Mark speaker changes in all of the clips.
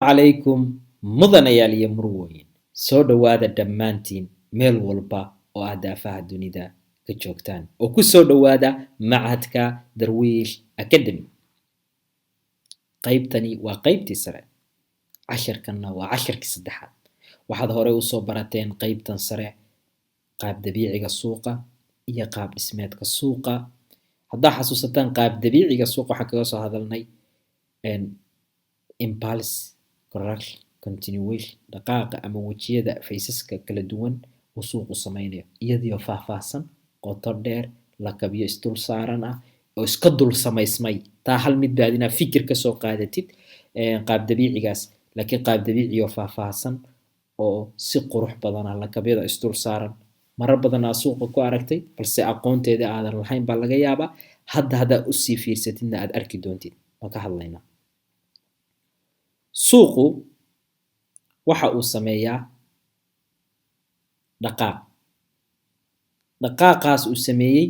Speaker 1: Calaykum mudanayaal iyo murwooyin, soo dhowaada dhammaantiin meel walba oo aad daafaha dunida ka joogtaan, oo ku soo dhowaada Machadka Darwiish Academy. Qaybtani waa qaybtii sare, cashirkanna waa cashirkii saddexaad. Waxaad horey usoo barateen qaybtan sare qaab dabiiciga suuqa iyo qaab dhismeedka suuqa. Haddaa xasuusataan, qaab dabiiciga suuqa waxaan kaga soo hadalnay impulse, correction, continuation, dhaqaaqa ama wejiyada phaseska kala duwan uu suuqu sameynayo, iyadiyo faahfaahsan, qoto dheer, lakabyo isdul saaran ah oo iska dul samaysmay. Taa hal mid baad inaad fikir kasoo qaadatid qaab dabiicigaas, laakiin qaab dabiici oo faahfaahsan oo si qurux badan ah, lakabyada isdul saaran, marar badan aa suuqa ku aragtay balse aqoonteeda aadan lahayn baa laga yaabaa. Hadda haddaad usii fiirsatidna aad arki doontid. Waan ka hadlaynaa. Suuqu waxa uu sameeyaa dhaqaaq. Dhaqaaqaas uu sameeyey,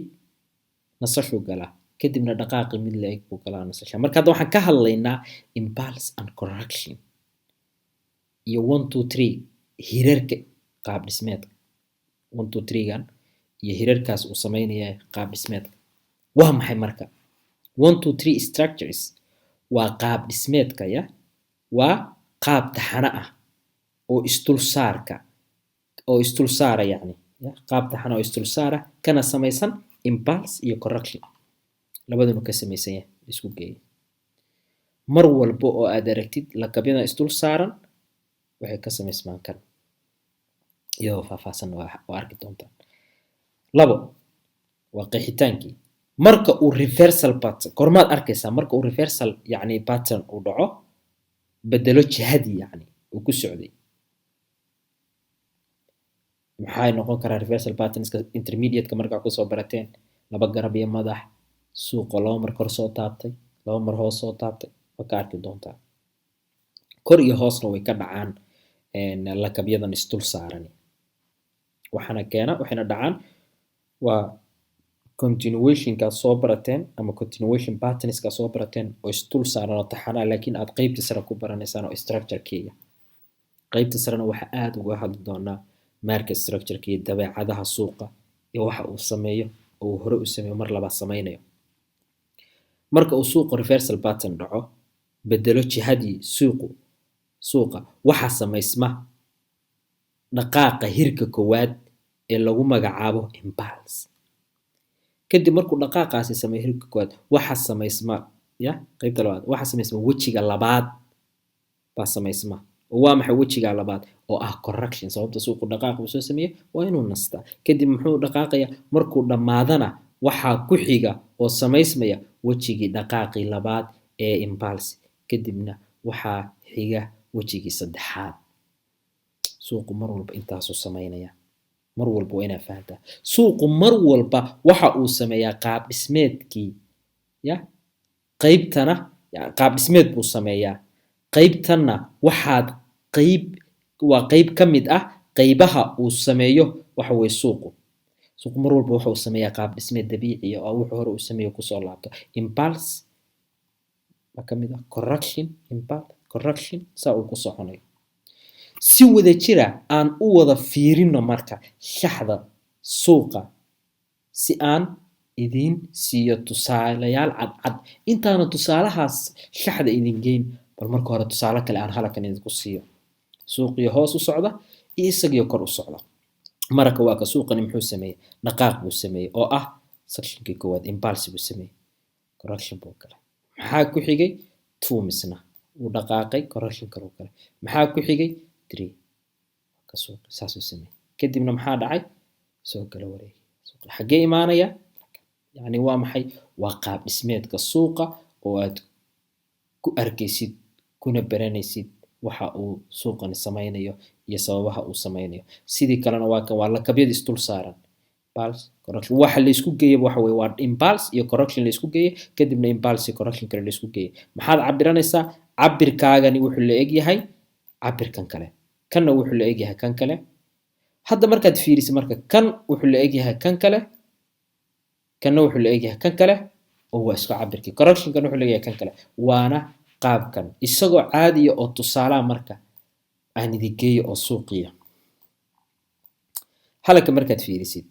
Speaker 1: nasashuu galaa, kadibna dhaqaaqii mid la eg buu galaa, nasasha. Marka hadda waxaan ka hadlaynaa impulse and correction iyo one two three, hirarka qaab dhismeedka one two three-gan iyo hirarkaas uu sameynaya qaab dhismeedka. Waa maxay marka one two three structures? Waa qaab dhismeedka, ya, waa qaab taxane ah oo isdul saarka oo isdul saara, yacni ya, qaab taxane oo isdul saara kana samaysan impulse iyo correction. Labadunu ka samaysan yahay, isku geeya. Mar walba oo aad aragtid lakabyada isdul saaran, waxay ka samaysmaan kan. Iyadoo faahfaahsan waa arki doontaan. Labo waa qeexitaankii. Marka uu reversal pattern, kormaad arkaysaa marka uu reversal, yacni pattern uu dhaco, bedelo jihadii yacni uu ku socday. Maxay noqon karaa reversal patternska? Intermediate-ka markaa kusoo barateen laba garab iyo madax, suuqa laba mar kor soo taabtay, laba mar hoos soo taabtay, waa ka arki doontaa. Kor iyo hoosna way ka dhacaan lakabyadan isdul saarani. Waxaana keena, waxayna dhacaan, waa continuationkaad soo barateen ama continuation patternska soo barateen oo isdul saaran oo taxanaa, laakiin aad qeybta sare ku baranaysaan oo structure-keega. Qeybta sarena waxaa aada uga hadli doonaa market structure-ka iyo dabeecadaha suuqa iyo waxa uu sameeyo oo uu hore u sameeyo, mar labaad sameynayo. Marka uu suuqu reversal pattern dhaco, bedelo jihadii suuqa, waxaa samaysma dhaqaaqa hirka koowaad ee lagu magacaabo impulse. Kadib markuu dhaqaaqaasi sameeyo hirka koowaad, waxaa samaysma, ya, qeybta labaad, waxaa samaysma wejiga labaad baa samaysma. Oo waa maxay wejiga labaad? Oo ah correction. Sababta suuqu dhaqaaqa uu soo sameeyey waa inuu nastaa. Kadib muxuu dhaqaaqaya? Markuu dhammaadana waxaa ku xiga oo samaysmaya wejigii dhaqaaqii labaad ee impulse. Kadibna waxaa xiga wejigii saddexaad. Suuqu mar walba intaasuu samaynaya. Mar walba waa inaa fahantaa, suuqu mar walba waxa uu sameeyaa qaab dhismeedkii, ya, qeybtana qaab dhismeed buu sameeyaa. Qeybtanna waxaad qeyb waa qeyb ka mid ah qeybaha uu sameeyo. Waxa weye suuqu mar walba waxa uu sameeyaa qaab dhismeed dabiiciya oo wuxuu hore uu sameeyo kusoo laabto. Impulse baa ka mid ah, correction, impulse, correction, saa uu ku soconayo. Si wada jira aan u wada fiirino marka shaxda suuqa si aan idiin siiyo tusaalayaal cadcad. Intaana tusaalahaas shaxda idin geyn, bal marka hore tusaale kale aan halakan idinku siiyo: suuqii hoos u socda iyo isagiyo kor u socda. Marka waa ka suuqani muxuu sameeyey? Dhaqaaq buu sameeyey oo ah sectionkii koowaad, impulse buu sameeyey, correction buu galay. Maxaa ku xigay? Two misna wuu dhaqaaqay, correction kaluu galay. Maxaa ku xigay? Three. Ka suuqi saasuu sameeyey. Kadibna maxaa dhacay? Soo kala wareegay. Suuqi xaggee imaanaya? Yacni waa maxay? Waa qaab dhismeedka suuqa oo aad ku arkaysid kuna baranaysid waxa uu suuqani sameynayo iyo sababaha uu sameynayo. Sidii kalena waa kan, waa lakabyada isdul saaran, impulse, correction. Waxa la isku geeyay waxa weeye waa impulse iyo correction la isku geeyay, kadibna impulse iyo correction kale la isku geeyay. Maxaad cabiranaysaa? Cabirkaagani wuxuu la egyahay cabirkan kale, kanna wuxuu la egyahay kan kale. Hadda markaad fiirisid marka, kan wuxuu la egyahay kan kale, kanna wuxuu la egyahay kan kale, oo waa isku cabirkii. Correctionkan wuxuu la egyahay kan kale, waana Qaabkan isagoo caadiya oo tusaalaha marka aan idigeeyo oo suuqiya halaka markaad fiirisid,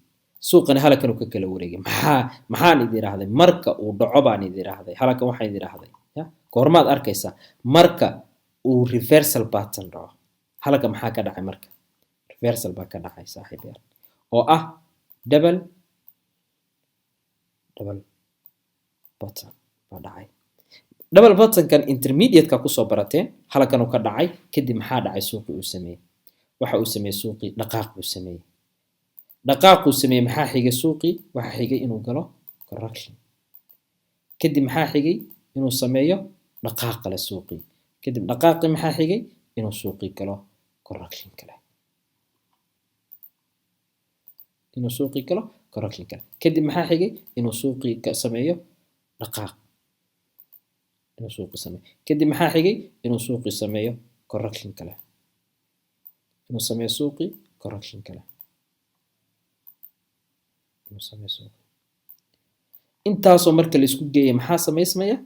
Speaker 1: suuqani halakan uu ka kala wareegay. Maxaan idin idhaahday marka uu dhaco baan idin idhaahday? Halakan waxaan idin idhaahday, ya goormaad arkaysaa? Marka uu reversal pattern dhaco. Halaka maxaa ka dhacay? Marka reversal baa ka dhacay, saaxiibayaal, oo ah double bottom baa dhacay. Double bottomkan intermediate-ka kusoo barateen, halkan uu ka dhacay. Kadib maxaa dhacay? Suuqii uu sameeyey, waxa uu sameeyey suuqii dhaqaaq buu sameeyey. Dhaqaaquu sameeyey, maxaa xigay? Suuqii waxaa xigay inuu galo correction. Kadib maxaa xigay? Inuu sameeyo dhaqaaq kale suuqii. Kadib dhaqaaqii maxaa xigay? Inuu suuqii galo correction kale, inuu suuqii galo correction kale. Kadib maxaa xigay? Inuu suuqii ka sameeyo dhaqaaq, inuu suuqii sameeyo. Kadib maxaa xigay? Inuu suuqii sameeyo correction kale, inuu sameeyo suuqii correction kale, inuu sameeyo suuqii. Intaasoo marka la isku geeya maxaa samaysmaya?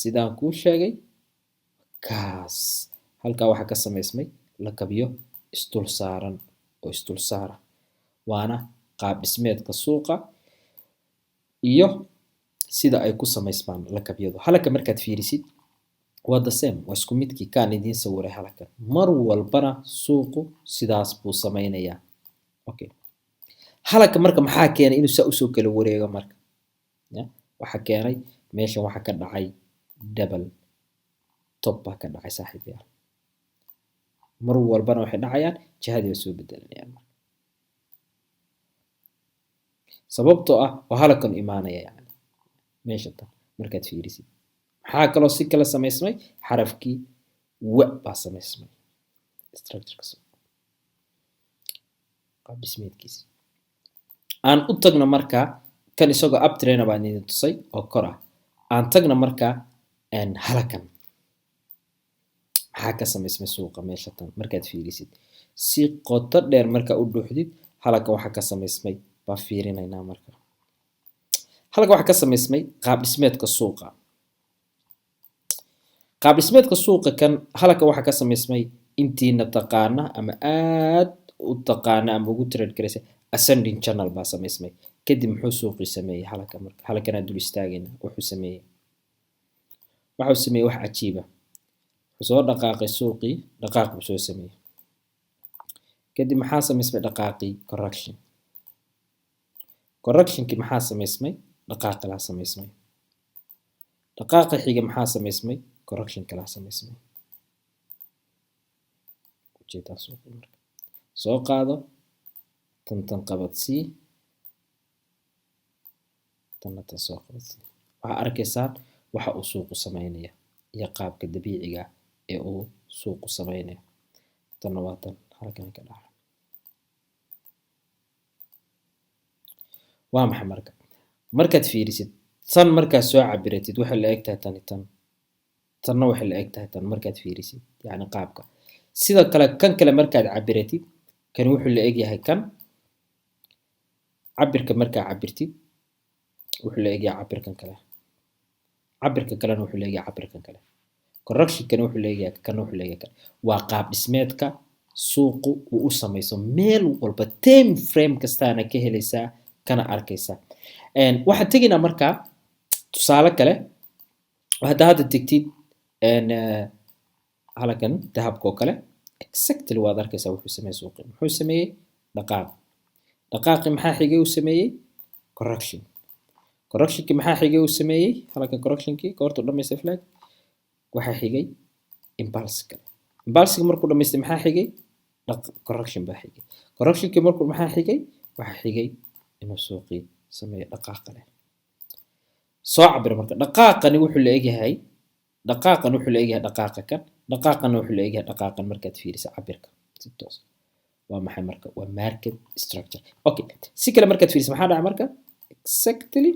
Speaker 1: Sidaan kuu sheegay, kaas halkaa waxaa ka samaysmay lakabyo isdul saaran oo isdul saara, waana qaab dhismeedka suuqa iyo sida ay ku samaysmaan lakabyadu. Halaka markaad fiirisid waa the same, waa isku midkii kaan idiin sawiray halakan. Mar walbana suuqu sidaas buu samaynayaa. Okay, halaka marka maxaa keenay inuu saa usoo kala wareego? Marka ya waxaa keenay meeshan waxaa ka dhacay double top baa ka dhacay, saaxiibayaal. Mar walbana waxay dhacayaan jihadii bay soo bedelanayaan marka, sababtoo ah waa halakan imaanaya. Yani meesha tan markaad fiirisid maxaa kaloo si kala samaysmay? Xarafkii wa baa samaysmay, structureka qaab dhismeedkiisa. Aan u tagno marka kan isagoo uptrend baan idin tusay oo kor ah. Aan tagno marka halakan maxaa ka samaysmay suuqa? Meesha tan markaad fiirisid si qoto dheer markaa u dhuuxdid, halakan waxaa ka samaysmay baa fiirinaynaa. Marka halkan waxaa ka samaysmay qaab dhismeedka suuqa, qaab dhismeedka suuqa kan halkan waxaa ka samaysmay, intiina taqaana ama aad u taqaana ama ugu trade garaysa, ascending channel baa samaysmay. Kadib muxuu suuqii sameeyey halkan? Marka halkanaa dul istaagayna. Wuxuu sameeyey, waxuu sameeyey wax cajiiba. Wuxuu soo dhaqaaqay suuqii, dhaqaaq buu soo sameeyey. Kadib maxaa samaysmay? Dhaqaaqii correction. Correctionkii maxaa samaysmay? Dhaqaaq kalaa samaysmay. Dhaqaaqa xiga maxaa samaysmay? Correction kalaa samaysmay. Ujeedaa suuqii marka soo qaado tan, tan qabadsii, tanna tan soo qabadsii. Waxaa arkaysaan waxa uu suuqu sameynaya iyo qaabka dabiiciga ee uu suuqu sameynayo. Tanna waa tan halkan ka dhaca. Waa maxay marka? Markaad fiirisid tan, markaad soo cabiratid, waxay la eg tahay tani tan, tanna waxay la eg tahay tan markaad fiirisid, yacni qaabka. Sidoo kale kan kale markaad cabiratid, kani wuxuu la egyahay kan. Cabirka markaa cabirtid wuxuu la egyahay cabirkan kale, cabirka kalena wuxuu la egyahay cabirkan kale, correctionkani wuxuu la egyahay kana, wuxuu la egyahay kan. Waa qaab dhismeedka suuqu uu u samayso meel walba, time frame kastaana ka helaysaa kana arkaysaa. Waxaan tegaynaa markaa tusaale kale. Hadda tegtid halkan dahabka oo kale, exactly waad arkaysaa wuxuu sameeyey suuqi. Muxuu sameeyey? Dhaqaaq. Dhaqaaqi maxaa xigay uu sameeyey? Correction. Correctionkii maxaa xigay uu sameeyey halkan? Correctionkii goortuu dhamaystay flag, waxaa xigay impulse kale. Impulsiga markuu dhamaystay maxaa xigay? Correction baa xigay. Correctionkii markuu maxaa xigay? Waxaa xigay inuu suuqii sameeyo dhaqaaq kale. Soo cabira marka dhaqaaqani wuxuu la egyahay, dhaqaaqan wuxuu la egyahay dhaqaaqa kan, dhaqaaqana wuxuu la egyahay dhaqaaqan. Markaad fiiriso cabirka si toos, waa maxay marka? Waa market structure. Okay, si kale markaad fiiriso maxaa dhaca marka? Exactly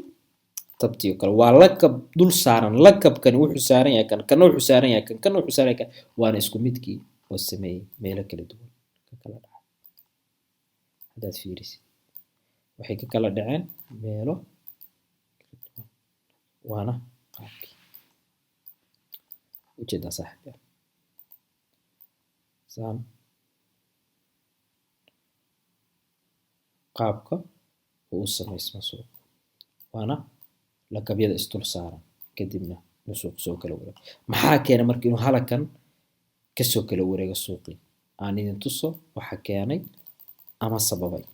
Speaker 1: tabtiyo kale, waa lakab dul saaran. Lakabkani wuxuu saaran yahay kan, kana wuxuu saaran yahay kan, kana wuxuu saaran yahay kan, waana isku midkii oo sameeyey meelo kala duwan ka kala dhacay. Haddaad fiirisid waxay ka kala dhaceen meelo kala duwan, waana qaabkii. Ujeedaa, saaxiib? Saan qaabka uu u samaysmo suuq, waana lakabyada isdul saaran, kadibna inuu suuq soo kala wareego. Maxaa keenay marka inuu halakan kasoo kala wareego suuqii? Aan idin tuso waxa keenay ama sababay.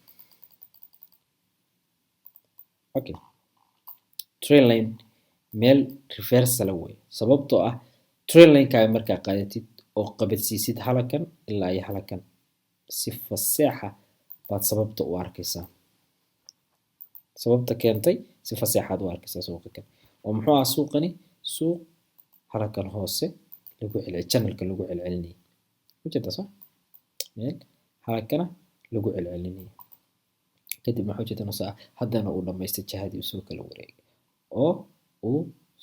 Speaker 1: Okay, trendline meel reversal wey, sababtoo ah trendlinekaaga markaa qaadatid oo qabadsiisid halakan ilaa iyo halakan, si faseexa baad sababta u arkaysaa, sababta keentay si faseexaad u arkaysaa. Suuqa kan oo muxuu ah? Suuqani suuq halakan hoose lagu celcel, channelka lagu celcelinayay, ujeedaa soo meel halakana lagu celcelinayay. Kadib maxaa ujeedaa? Noo haddana uu dhamaystay jihadii uu soo kala wareegay oo uu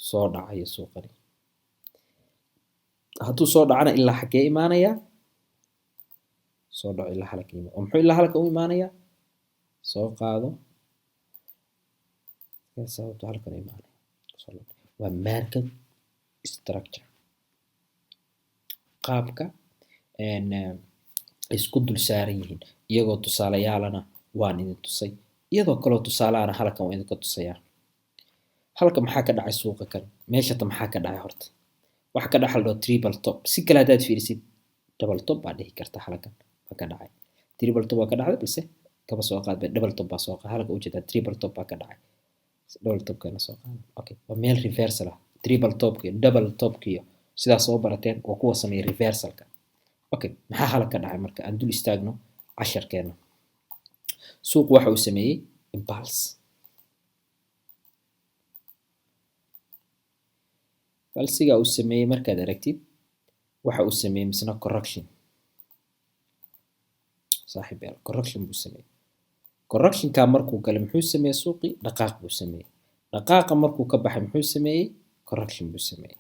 Speaker 1: soo dhacayo. Suuqani hadduu soo dhacana, ilaa xaggee imaanayaa? Soo dhaco ilaa halka ima oo muxuu ilaa halka u imaanayaa? Soo qaado sababta halkan u imaanaya waa market structure, qaabka isku dul saaran yihiin. Iyagoo tusaalayaalana waan idin tusay, iyadoo kaloo tusaalahana halkan waan idinka tusayaa. Halka maxaa ka dhacay suuqa kan? Meeshata maxaa ka dhacay? Horta waxa ka dhaxa la dhaho triple top. Si kale haddaad fiirisid, double top baa dhihi karta. Halkan baa ka dhacay triple top, waa ka dhacday, balse kaba soo qaad ba double top baa soo qaad. Halka ujeedaa triple top baa ka dhacay, double topkana soo qaad. Okay, waa meel reversal ah. Triple topkiyo double topkiyo sidaas soo barateen, waa kuwa sameeya reversalka. Okay, maxaa halka ka dhacay? Marka aan dul istaagno casharkeena, suuqu waxa uu sameeyey impulse. Impulsiga uu sameeyey markaad aragtid, waxa uu sameeyey misna correction, saaxiib yaal. Correction buu sameeyey. Correctionka markuu galay, muxuu sameeyey suuqii? Dhaqaaq buu sameeyey. Dhaqaaqa markuu ka baxay, muxuu sameeyey? Correction buu sameeyey.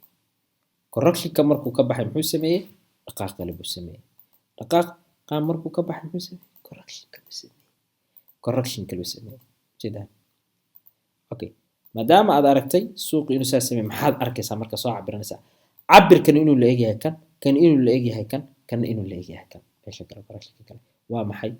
Speaker 1: Correctionka markuu ka baxay, muxuu sameeyey? Dhaqaaq kale buu sameeyey. Dhaqaaqa markuu ka baxay, muxuu sameeyey? Correction kale sameeyey. Correction kale sameeyey, jeedaan. Okay, maadaama aad aragtay suuqu inuu saa sameeyey, maxaad arkaysaa marka? Soo cabiranaysaa cabirkan inuu la egyahay kan, kan inuu la egyahay kan, kan inuu la egyahay kan meesha kale. Correctionka kale waa maxay?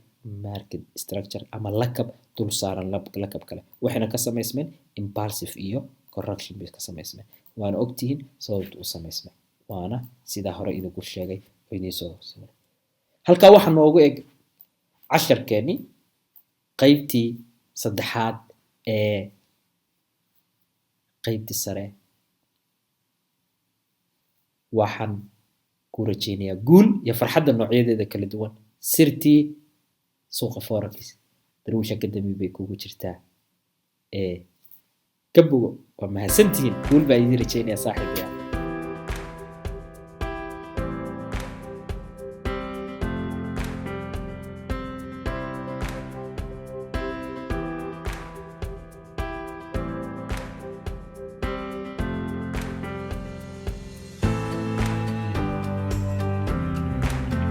Speaker 1: Market structure ama lakab dul saaran lakab kale, waxayna ka samaysmeen impulsive iyo correction bay ka samaysmeen. Waana ogtihiin sababta u samaysmay, waana sidaa hore idinku sheegay oo idiin soo sawiray. Halkaa waxaa noogu eg casharkeennii qaybtii saddexaad ee qaybtii sare. Waxaan ku rajeynayaa guul iyo farxadda noocyadeeda kala duwan. Sirtii suuqa forex Darwiish Academy bay kugu jirtaa ee ka bogo. Waa mahadsantihiin, guul baa idiin rajeynayaa, saaxiibayaal.